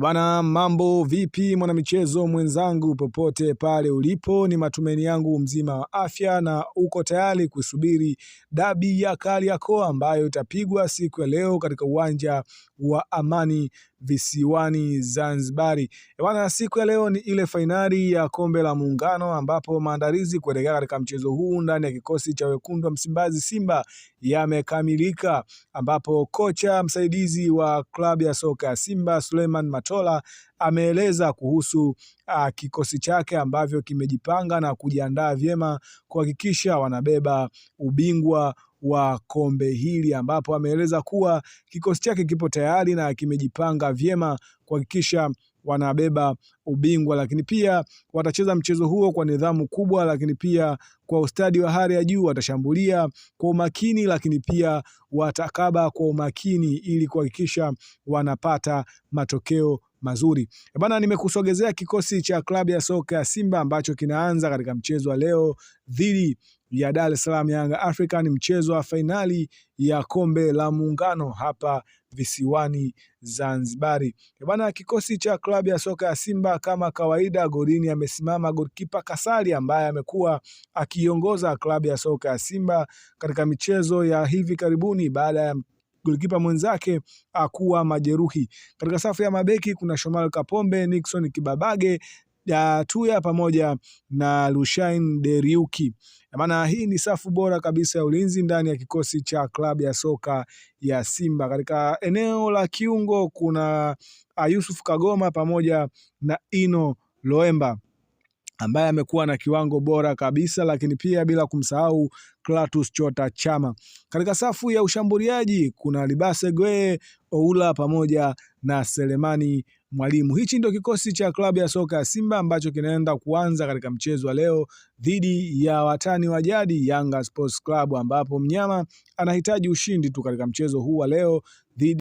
Bana, mambo vipi mwanamichezo mwenzangu, popote pale ulipo, ni matumaini yangu mzima wa afya na uko tayari kusubiri dabi ya Kariakoo ambayo itapigwa siku ya leo katika uwanja wa Amani visiwani Zanzibari. Bana, siku ya leo ni ile fainali ya kombe la Muungano ambapo maandalizi kuelekea katika mchezo huu ndani ya kikosi cha wekundu wa Msimbazi Simba yamekamilika, ambapo kocha msaidizi wa klabu ya soka ya Simba Suleiman Matola ameeleza kuhusu kikosi chake ambavyo kimejipanga na kujiandaa vyema kuhakikisha wanabeba ubingwa wa kombe hili, ambapo ameeleza kuwa kikosi chake kipo tayari na kimejipanga vyema kuhakikisha wanabeba ubingwa, lakini pia watacheza mchezo huo kwa nidhamu kubwa, lakini pia kwa ustadi wa hali ya juu. Watashambulia kwa umakini, lakini pia watakaba kwa umakini ili kuhakikisha wanapata matokeo mazuri. Bana, nimekusogezea kikosi cha klabu ya soka ya Simba ambacho kinaanza katika mchezo wa leo dhidi ya Dar es Salaam Yanga African, mchezo wa fainali ya kombe la Muungano hapa visiwani Zanzibari. Bana, kikosi cha klabu ya soka ya Simba kama kawaida, golini amesimama golikipa Kasali ambaye amekuwa akiongoza klabu ya soka ya Simba katika michezo ya hivi karibuni baada ya golikipa mwenzake akuwa majeruhi. Katika safu ya mabeki kuna Shomari Kapombe, Nixon Kibabage ya Tuya pamoja na Lushain Deriuki. Maana hii ni safu bora kabisa ya ulinzi ndani ya kikosi cha klabu ya soka ya Simba. Katika eneo la kiungo kuna Yusuf Kagoma pamoja na Ino Loemba ambaye amekuwa na kiwango bora kabisa, lakini pia bila kumsahau Clatous Chota Chama. Katika safu ya ushambuliaji kuna Libase Gwe, Oula pamoja na Selemani Mwalimu. Hichi ndio kikosi cha klabu ya soka ya Simba ambacho kinaenda kuanza katika mchezo wa leo dhidi ya watani wa jadi Yanga Sports Club, ambapo mnyama anahitaji ushindi tu katika mchezo huu wa leo dhidi